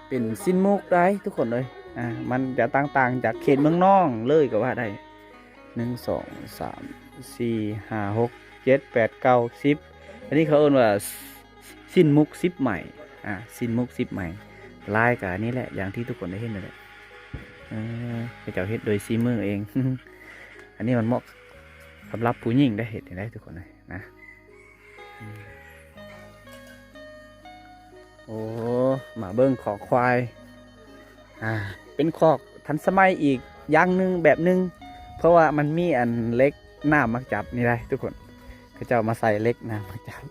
ເປັນຊີ້ນໝົກໄດ໋ທຸກຄົນເອີຍ ອ່າ ມັນຈະຕ່າງໆຈາກເຂດເມືອງນອງເລີຍກໍວ່າໄດ້ ໜຶ່ງ ສອງ ສາມ ສີ່ ຫ້າ ຫົກ ເຈັດ ແປດ ເກົ້າ ສິບ ອັນນີ້ເຂົາເອີ້ນວ່າ ຊິ້ນໝົກສິບໄມ້ ອ່າ ຊິ້ນໝົກສິບໄມ້ ລາຍກະນີ້ແຫຼະ ຢ່າງທີ່ທຸກຄົນໄດ້ເຫັນນັ້ນແຫຼະ ເອີ ເຂົາເຈົ້າເຮັດໂດຍສີມືເອງ ອັນນີ້ມັນເໝາະສຳລັບຜູ້ຍິງໄດ້ເຮັດນີ້ໄດ໋ທຸກຄົນເອີຍນະ ອືມ ໂອ້ ມາເບິ່ງຄອກຄວາຍ ອ່າ ເປັນຄອກທັນສະໄໝອີກຢ່າງໜຶ່ງ ແບບໜຶ່ງ ເພາະວ່າມັນມີອັນເຫຼັກ ນ້ຳໝາກຈັບນີ້ໄດ໋ທຸກຄົນ ເຂົາເຈົ້າມາໃສ່ເຫຼັກນ້ຳໝາກຈັບ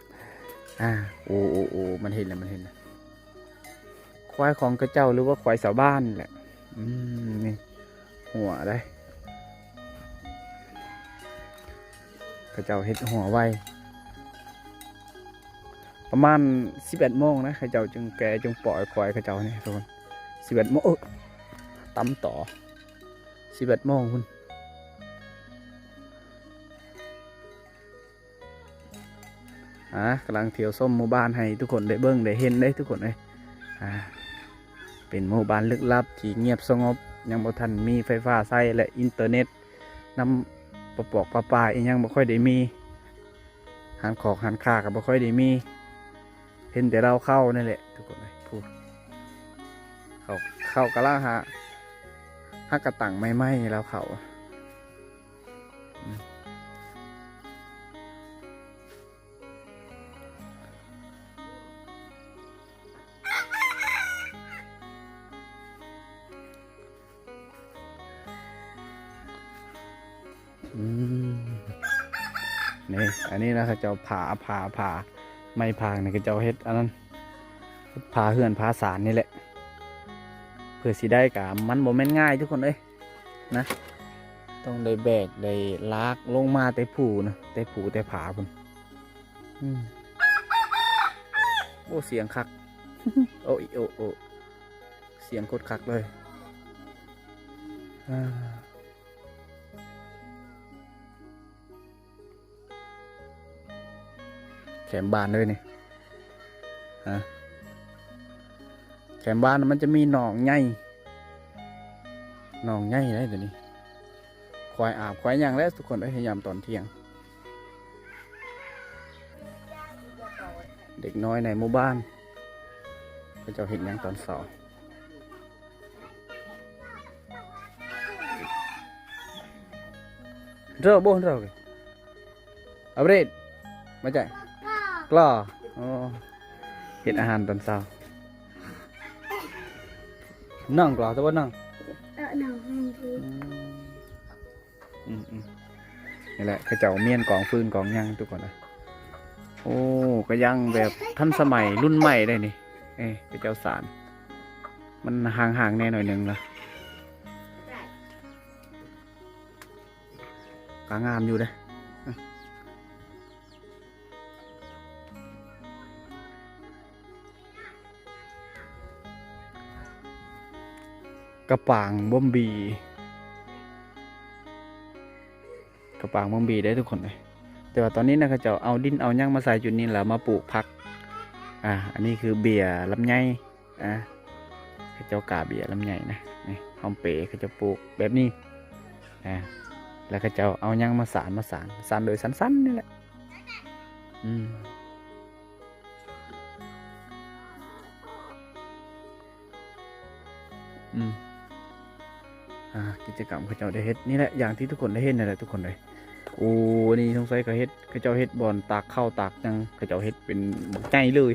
ອ່າ ໂອ້ ໂອ້ ໂອ້ ມັນເຫັນແລ້ວ ມັນເຫັນແລ້ວ ຄວາຍຂອງເຂົາເຈົ້າ ຫຼືວ່າຄວາຍຊາວບ້ານແຫຼະ ອືມ ນີ້ຫົວໄດ໋ ເຂົາເຈົ້າເຮັດຫົວໄວ້ ປະມານສິບເອັດໂມງນະ ເຂົາເຈົ້າຈຶ່ງແກ່ ຈຶ່ງປ່ອຍຄວາຍເຂົາເຈົ້ານີ້ທຸກຄົນ ສິບເອັດໂມງ ເອີ ຕຳຕໍ່ ສິບເອັດໂມງພຸ້ນ ອ່າ ກຳລັງທ່ຽວຊົມໝູ່ບ້ານໃຫ້ທຸກຄົນໄດ້ເບິ່ງໄດ້ເຫັນເດ້ທຸກຄົນເອີຍ ອ່າ ເປັນໝູ່ບ້ານລຶກລັບທີ່ງຽບສະຫງົບ ຍັງບໍ່ທັນມີໄຟຟ້າໃຊ້ ແລະ ອິນເຕີເນັດ ນຳປະປອກປະປາອີ່ຫຍັງບໍ່ຄ່ອຍໄດ້ມີ ຮ້ານຂອງຮ້ານຄ້າກໍບໍ່ຄ່ອຍໄດ້ມີ ເຫັນແຕ່ລາວເຂົ້ານີ້ແຫຼະທຸກຄົນເອີຍ ຜູ້ ເຂົາ ເຂົາກະລາຫາ ຫາກະຕັ້ງໃໝ່ໆລາວເຂົ້າ ອືມ ອືມ ນີ້ ອັນນີ້ນະ ເຂົາເຈົ້າຜ່າ ຜ່າ ຜ່າ ໄມ້ພາງນີ້ ເຂົາເຈົ້າເຮັດອັນນັ້ນ ເຮັດຝາເຮືອນຝາຊານນີ້ແຫຼະ ເພື່ອຊິໄດ້ກະ ມັນບໍ່ແມ່ນງ່າຍທຸກຄົນເອີຍ ນະ ຕ້ອງໄດ້ແບກໄດ້ລາກລົງມາແຕ່ພູນະ ແຕ່ພູແຕ່ຜາພຸ້ນ ອືມ ໂອ້ ສຽງຄັກ ໂອ້ ໂອ້ ໂອ້ ສຽງໂຄດຄັກເລີຍ ອ່າ ແຄມບ້ານເລີຍນີ້ ຮະ ແຄມບ້ານມັນຈະມີໜອງໃຫຍ່ ໜອງໃຫຍ່ໄດ໋ໂຕນີ້ ຄວາຍອາບຄວາຍຫຍັງແຫຼະທຸກຄົນເອີຍ ຍາມຕອນທ່ຽງ ເດັກນ້ອຍໃນໝູ່ບ້ານ ເຂົາເຈົ້າເຮັດຫຍັງຕອນເຊົ້າ? Draw, buh draw. Abrit. Baca. Klo. Oh. ເຮັດອາຫານຕອນເຊົ້າ. Nang klo, tau nang? Tau nang. ອືມ ນີ້ແຫຼະ ເຂົາເຈົ້າມ້ຽນກອງຟືນກອງຫຍັງທຸກຄົນເອີຍ. ໂອ້ ກະຍັງແບບທັນສະໄໝລຸ້ນໃໝ່ເດ້ນີ້. ເອີ ເຂົາເຈົ້າສານ ມັນຫ່າງໆແດ່ໜ້ອຍໜຶ່ງລະ ກະງາມຢູ່ເດ້. ກະປາງບົມບີ ກະປາງບົມບີເດ້ທຸກຄົນເອີຍ. ແຕ່ວ່າຕອນນີ້ນະ ເຂົາເຈົ້າເອົາດິນເອົາຫຍັງມາໃສ່ຈຸດນີ້ ແລ້ວມາປູກຜັກ. ອ່າ ອັນນີ້ຄືເບ້ຍລຳໄຍ. ອ່າ ເຂົາເຈົ້າກາເບ້ຍລຳໄຍນະ ນີ້ ຫອມເປເຂົາເຈົ້າປູກແບບນີ້ ອາ ແລ້ວເຂົາເຈົ້າເອົາຫຍັງມາສານ ມາສານ ສານໂດຍສັ້ນໆນີ້ແຫຼະ ອືມ ອືມ ອາ ກິດຈະກຳເຂົາເຈົ້າໄດ້ເຮັດນີ້ແຫຼະ ຢ່າງທີ່ທຸກຄົນໄດ້ເຫັນນັ້ນແຫຼະທຸກຄົນເອີຍ. ໂອ້ ອັນນີ້ສົງໄສເຂົາເຮັດ ເຂົາເຈົ້າເຮັດບ່ອນຕາກເຂົ້າຕາກຫຍັງ ເຂົາເຈົ້າເຮັດເປັນບັກໃຫຍ່ເລີຍ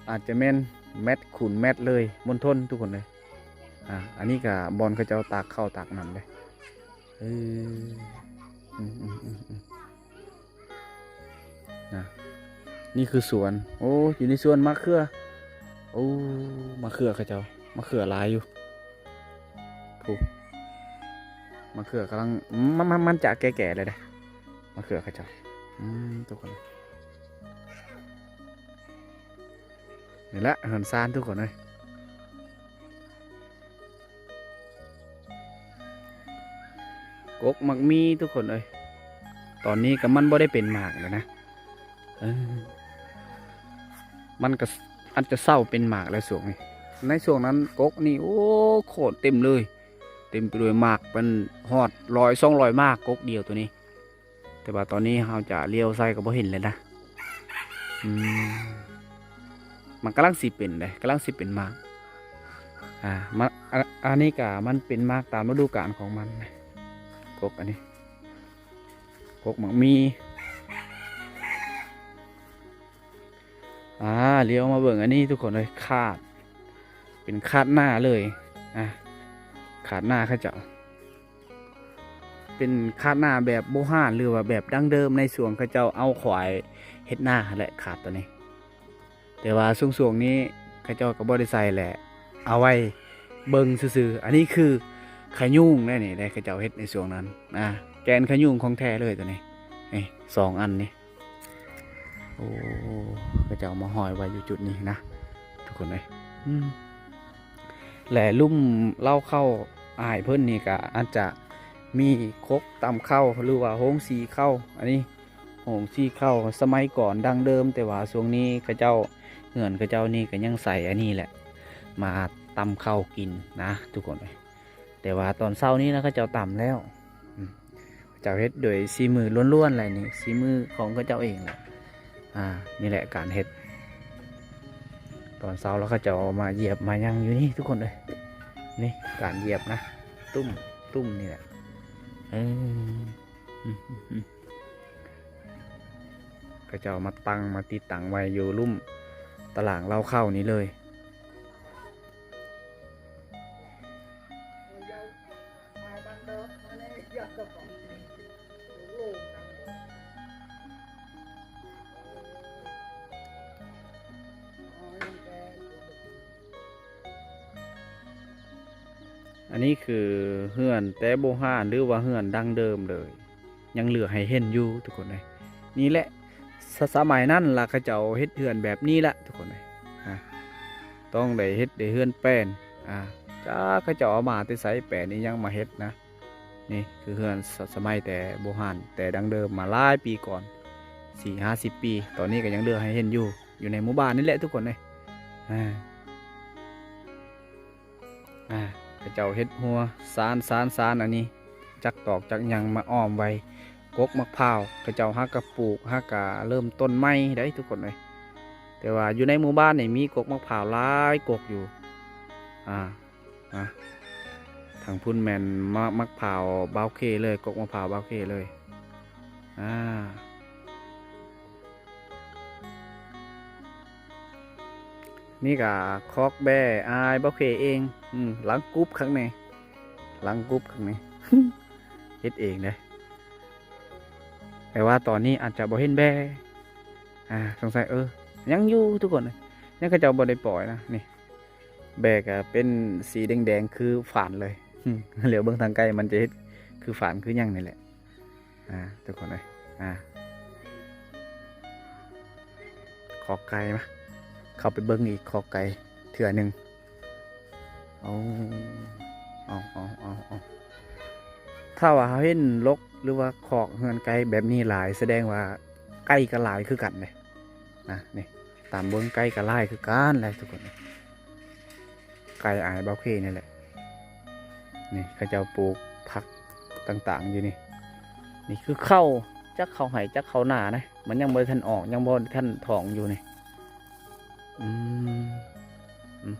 ອາດຈະແມ່ນແມັດຄູນແມັດເລີຍ ມົນທົນທຸກຄົນເອີຍ. ອາ ອັນນີ້ກະບ່ອນເຂົາເຈົ້າຕາກເຂົ້າຕາກນ້ຳເດ້ ເອີ ອືມໆໆໆ ນະ ນີ້ຄືສວນ ໂອ້ ຢູ່ໃນສວນໝາກເຂືອ ໂອ້ ໝາກເຂືອເຂົາເຈົ້າ ໝາກເຂືອຫຼາຍຢູ່ ຜູ້ ໝາກເຂືອກຳລັງ ມັນ ມັນ ມັນຈະແກ່ໆແລ້ວເດ້ ໝາກເຂືອເຂົາເຈົ້າ ອືມ ທຸກຄົນ ນີ້ແຫຼະເຮືອນຊານທຸກຄົນເອີຍ. ກົກໝາກມີ້ທຸກຄົນເອີຍ ຕອນນີ້ກໍມັນບໍ່ໄດ້ເປັນໝາກແລ້ວນະ ເອີ ມັນກໍອາດຈະເຊົາເປັນໝາກແລ້ວຊ່ວງນີ້ ໃນຊ່ວງນັ້ນກົກນີ້ ໂອ້ ໂຄດເຕັມເລີຍ ເຕັມໄປດ້ວຍໝາກ ເປັນຮອດຮ້ອຍສອງຮ້ອຍໝາກ ກົກດຽວໂຕນີ້. ແຕ່ວ່າຕອນນີ້ເຮົາຈະລ້ຽວໃສ່ກໍບໍ່ເຫັນແລ້ວນະ ອືມ ມັນກຳລັງຊິເປັນເດ້ ກຳລັງຊິເປັນໝາກ ອາ ມັນ ອັນ ອັນນີ້ກະມັນເປັນໝາກຕາມລະດູການຂອງມັນ ກົກອັນນີ້ ກົກໝາກມີ້ ອາ ລ້ຽວມາເບິ່ງອັນນີ້ທຸກຄົນເອີຍ ຄາດ ເປັນຄາດນາເລີຍ ອາ ຄາດນາເຂົາເຈົ້າ ເປັນຄາດນາແບບບູຮານ ຫຼືວ່າແບບດັ້ງເດີມ ໃນຊ່ວງເຂົາເຈົ້າເອົາຄວາຍເຮັດນາຫັ້ນແຫຼະ ຄາດໂຕນີ້ ແຕ່ວ່າຊ່ວງໆນີ້ເຂົາເຈົ້າກໍບໍ່ໄດ້ໃສ່ແຫຼະ ເອົາໄວ້ເບິ່ງຊື່ໆ. ອັນນີ້ຄືຂະຍຸງແນ່ນີ້ ເຂົາເຈົ້າເຮັດໃນຊ່ວງນັ້ນ ອາ ແກ່ນຂະຍຸງຂອງແທ້ເລີຍໂຕນີ້ ນີ້ ສອງອັນນີ້. ໂອ້ ເຂົາເຈົ້າເອົາມາຫ້ອຍໄວ້ຢູ່ຈຸດນີ້ນະ ທຸກຄົນເອີຍ ອືມ ແລະ ລຸ່ມເລົ້າເຂົ້າອ້າຍເພິ່ນນີ້ກະອາດຈະມີຄົກຕຳເຂົ້າ ຫຼືວ່າໂຮງສີເຂົ້າ ອັນນີ້ໂຮງສີເຂົ້າສະໄໝກ່ອນດັ້ງເດີມ ແຕ່ວ່າຊ່ວງນີ້ເຂົາເຈົ້າ ເຮືອນເຂົາເຈົ້ານີ້ກະຍັງໃຊ້ອັນນີ້ແຫຼະ ມາຕຳເຂົ້າກິນນະ ທຸກຄົນເອີຍ. ແຕ່ວ່າຕອນເຊົ້ານີ້ນະ ເຂົາເຈົ້າຕຳແລ້ວ ອືມ ເຂົາເຈົ້າເຮັດໂດຍສີມືລ້ວນໆເລີຍນີ້ ສີມືຂອງເຂົາເຈົ້າເອງແຫຼະ ອາ ນີ້ແຫຼະການເຮັດ ຕອນເຊົ້າແລ້ວເຂົາເຈົ້າເອົາມາຢຽບມາຫຍັງຢູ່ນີ້ທຸກຄົນເອີຍ ນີ້ການຢຽບນະ ຕຸ້ມ ຕຸ້ມນີ້ແຫຼະ ເອີ ເຂົາເຈົ້າມາຕັ້ງ ມາຕິດຕັ້ງໄວ້ຢູ່ລຸ່ມຕະຫຼາງເລົ້າເຂົ້ານີ້ເລີຍ. ອັນນີ້ຄືເຮືອນແຕ່ບູຮານ ຫຼືວ່າເຮືອນດັ້ງເດີມເລີຍ ຍັງເຫຼືອໃຫ້ເຫັນຢູ່ທຸກຄົນເອີຍ. ນີ້ແຫຼະ ສະ ສະໄໝນັ້ນລະເຂົາເຈົ້າເຮັດເຮືອນແບບນີ້ລະທຸກຄົນເອີຍ ອາ ຕ້ອງໄດ້ເຮັດໄດ້ເຮືອນແປ້ນ ອາ ຈັກເຂົາເຈົ້າເອົາມາແຕ່ໃສ ແປ້ນອີ່ຫຍັງມາເຮັດນະ. ນີ້ຄືເຮືອນສະ ສະໄໝແຕ່ບູຮານ ແຕ່ດັ້ງເດີມມາຫຼາຍປີກ່ອນ ສີ່ຫ້າສິບປີ ຕອນນີ້ກໍຍັງເຫຼືອໃຫ້ເຫັນຢູ່ ຢູ່ໃນໝູ່ບ້ານນີ້ແຫຼະທຸກຄົນເອີຍ ອາ. ອາ ເຂົາເຈົ້າເຮັດຮົ້ວ ສານ ສານ ສານ ອັນນີ້ ຈັກຕອກຈັກຫຍັງມາອ້ອມໄວ້. ກົກໝາກພ້າວ ເຂົາເຈົ້າຫາກະປູກ ຫາກະເລີ່ມຕົ້ນໃໝ່ໄດ໋ທຸກຄົນເອີຍ. ແຕ່ວ່າຢູ່ໃນໝູ່ບ້ານນີ້ມີກົກໝາກພ້າວຫຼາຍກົກຢູ່ ອາ ນະ ທາງພຸ້ນແມ່ນໝາກ ໝາກພ້າວບ່າວເຄເລີຍ ກົກໝາກພ້າວບ່າວເຄເລີຍ ອາ. ນີ້ກະຄອກແບ້ອ້າຍບ່າວເຄເອງ ອືມ ຫຼັງກຸບຄັກແນ່ ຫຼັງກຸບຄັກແນ່ ເຮັດເອງເດ້. ແຕ່ວ່າຕອນນີ້ອາດຈະບໍ່ເຫັນແບ້ ອາ ສົງໄສ ເອີ ຍັງຢູ່ທຸກຄົນ ຍັງ ເຂົາເຈົ້າບໍ່ໄດ້ປ່ອຍນະ. ນີ້ ແບ້ກະເປັນສີແດງໆຄືຝານເລີຍ ອືມ ຫຼຽວເບິ່ງທາງໃກ້ ມັນຈະເຮັດຄືຝານຄືຫຍັງນີ້ແຫຼະ. ອາ ທຸກຄົນເອີຍ ອາ ຄອກໄກ່ ມາ ເຂົ້າໄປເບິ່ງອີກຄອກໄກ່ເທື່ອໜຶ່ງ. ເອົາ ເອົາ ເອົາ ເອົາ ເອົາ ຖ້າວ່າເຮົາເຫັນລົກ ຫຼືວ່າຄອກເຮືອນໄກ່ແບບນີ້ຫຼາຍ ສະແດງວ່າໄກ່ກໍຫຼາຍຄືກັນເດ້ ນະ. ນີ້ ຕາມເບິ່ງໄກ່ກໍຫຼາຍຄືກັນແຫຼະທຸກຄົນ ເອີຍ. ໃຕ້ອ້າຍບ່າວເຄນີ້ແຫຼະ. ນີ້ເຂົາເຈົ້າປູກຜັກຕ່າງໆຢູ່ນີ້. ນີ້ຄືເຂົ້າ ຈັກເຂົ້າໄຮ່ຈັກເຂົ້ານານະ ມັນຍັງບໍ່ທັນອອກ ຍັງບໍ່ທັນທ້ອງຢູ່ນີ້. ອືມ ອືມ.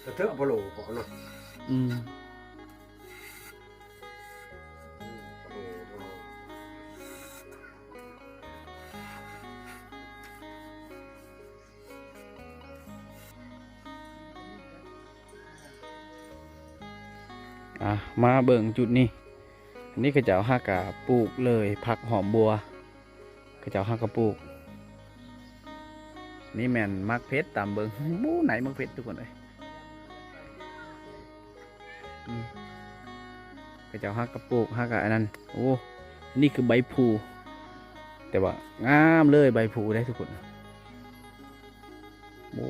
ກະເທາະບໍ່ໂຫຼບໍ່ເນາະ. ອືມ. ອ່ະ ມາເບິ່ງຈຸດນີ້. ອັນນີ້ເຂົາເຈົ້າຫາກະປູກເລີຍ ຜັກຫອມບົວ ເຂົາເຈົ້າຫາກະປູກ. ນີ້ແມ່ນໝາກເຜັດ ຕາມເບິ່ງ ໂອ້ ໃນໝາກເຜັດທຸກຄົນເອີຍ. ອືມ ເຂົາເຈົ້າຫາກະປູກ ຫາກະອັນນັ້ນ. ໂອ້ ອັນນີ້ຄືໃບພູ ແຕ່ວ່າງາມເລີຍ ໃບພູເດ້ທຸກຄົນ. ໂອ້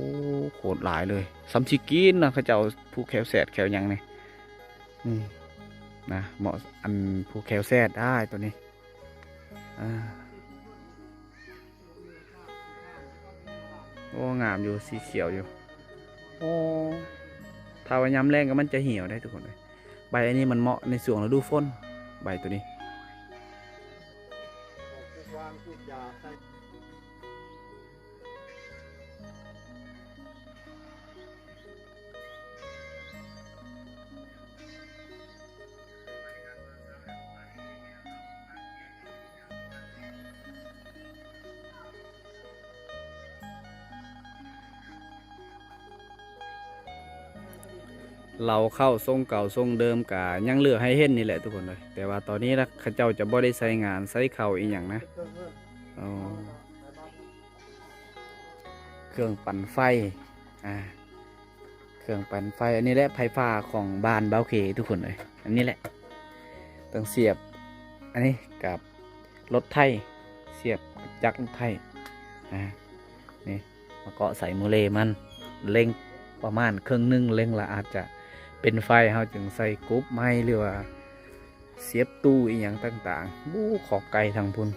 ໂຄດຫຼາຍເລີຍ ສ່ຳຊິກິນນະ ເຂົາເຈົ້າຜູກແຂ້ວແຊດແຂ້ວຫຍັງນີ້. ອືມ ນະ ເໝາະອັນຜູກແຂ້ວແຊດໄດ້ໂຕນີ້. ອ່າ ໂອ້ ງາມຢູ່ ສີຂຽວຢູ່. ໂອ້ ຖ້າວ່າຍາມແລ້ງກໍມັນຈະຫ່ຽວໄດ໋ທຸກຄົນເອີຍ. ໃບອັນນີ້ມັນເໝາະໃນຊ່ວງລະດູຝົນ ໃບໂຕນີ້. ເລົ້າເຂົ້າຊົງເກົ່າຊົງເດີມກະຍັງເຫຼືອໃຫ້ເຫັນນີ້ແຫຼະທຸກຄົນເອີຍ. ແຕ່ວ່າຕອນນີ້ນະ ເຂົາເຈົ້າຈະບໍ່ໄດ້ໃຊ້ງານໃຊ້ເຂົ້າອີ່ຫຍັງນະ. ອໍ ເຄື່ອງປັ່ນໄຟ ອ່າ ເຄື່ອງປັ່ນໄຟ ອັນນີ້ແຫຼະໄຟຟ້າຂອງບ້ານບ່າວເຄທຸກຄົນເອີຍ. ອັນນີ້ແຫຼະ ຕ້ອງສຽບອັນນີ້ກັບລົດໄຖ ສຽບກັບຈັກລົດໄຖ. ອ່າ ນີ້ມາເກາະໃສ່ໂມເລມັນ ເລັ່ງປະມານເຄິ່ງໜຶ່ງ ເລັ່ງລະອາດຈະເປັນໄຟ ເຮົາຈຶ່ງໃສ່ກົບໄມ້ ຫຼືວ່າສຽບຕູ້ອີ່ຫຍັງຕ່າງໆ. ໂອ້ ຄອກໄກ່ທາງພຸ້ນ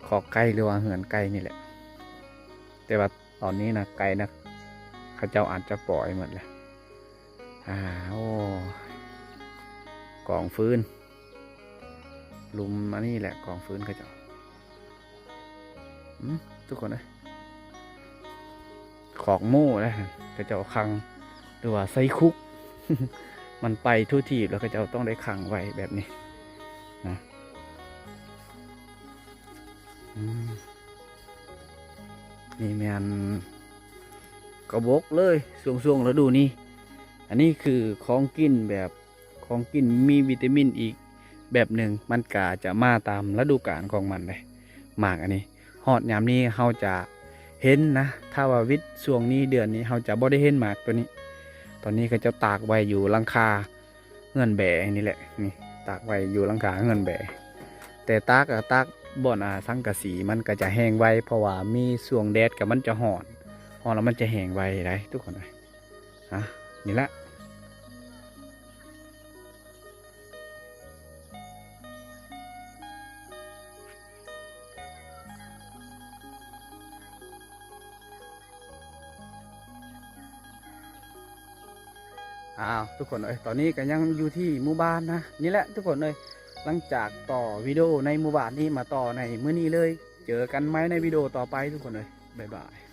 ຄອກໄກ່ ຫຼືວ່າເຮືອນໄກ່ນີ້ແຫຼະ. ແຕ່ວ່າຕອນນີ້ນະ ໄກ່ນະ ເຂົາເຈົ້າອາດຈະປ່ອຍໝົດແລ້ວ. ອ່າ ໂອ້ ກອງຟືນ ຫຼຸມອັນນີ້ແຫຼະ ກອງຟືນເຂົາເຈົ້າ. ອືມ ທຸກຄົນເອີຍ ຄອກໝູເດ້ ເຂົາເຈົ້າຂັງ ຫຼືວ່າໃສ່ຄຸກ ມັນໄປທົ່ວທີບ ແລ້ວເຂົາເຈົ້າຕ້ອງໄດ້ຂັງໄວ້ແບບນີ້ນະ. ອືມ ນີ້ແມ່ນກະບົກເລີຍ ຊ່ວງ ຊ່ວງລະດູນີ້. ອັນນີ້ຄືຂອງກິນແບບ ຂອງກິນມີວິຕາມິນອີກແບບໜຶ່ງ ມັນກະຈະມາຕາມລະດູການຂອງມັນເດ້. ໝາກອັນນີ້ ຮອດຍາມນີ້ເຮົາຈະເຫັນນະ ຖ້າວ່າວິດຊ່ວງນີ້ເດືອນນີ້ ເຮົາຈະບໍ່ໄດ້ເຫັນໝາກໂຕນີ້. ຕອນນີ້ເຂົາເຈົ້າຕາກໄວ້ຢູ່ຫຼັງຄາເຮືອນແບນີ້ແຫຼະ ນີ້ ຕາກໄວ້ຢູ່ຫຼັງຄາເຮືອນແບ. ແຕ່ຕາກ ອາ ຕາກບ່ອນ ອາ ສັງກະສີ ມັນກະຈະແຫ້ງໄວ ເພາະວ່າມີຊ່ວງແດດກະມັນຈະຮ້ອນ ຮ້ອນແລ້ວມັນຈະແຫ້ງໄວໄດ໋ທຸກຄົນເອີຍ. ອ່ະ ນີ້ລະ ອ້າວ ທຸກຄົນເອີຍ ຕອນນີ້ກໍຍັງຢູ່ທີ່ໝູ່ບ້ານນະ ນີ້ແຫຼະທຸກຄົນເອີຍ. ຫຼັງຈາກຕໍ່ວິດີໂອໃນໝູ່ບ້ານນີ້ ມາຕໍ່ໃນມື້ນີ້ເລີຍ. ເຈີກັນໃໝ່ໃນວິດີໂອຕໍ່ໄປທຸກຄົນເອີຍ ບາຍບາຍ.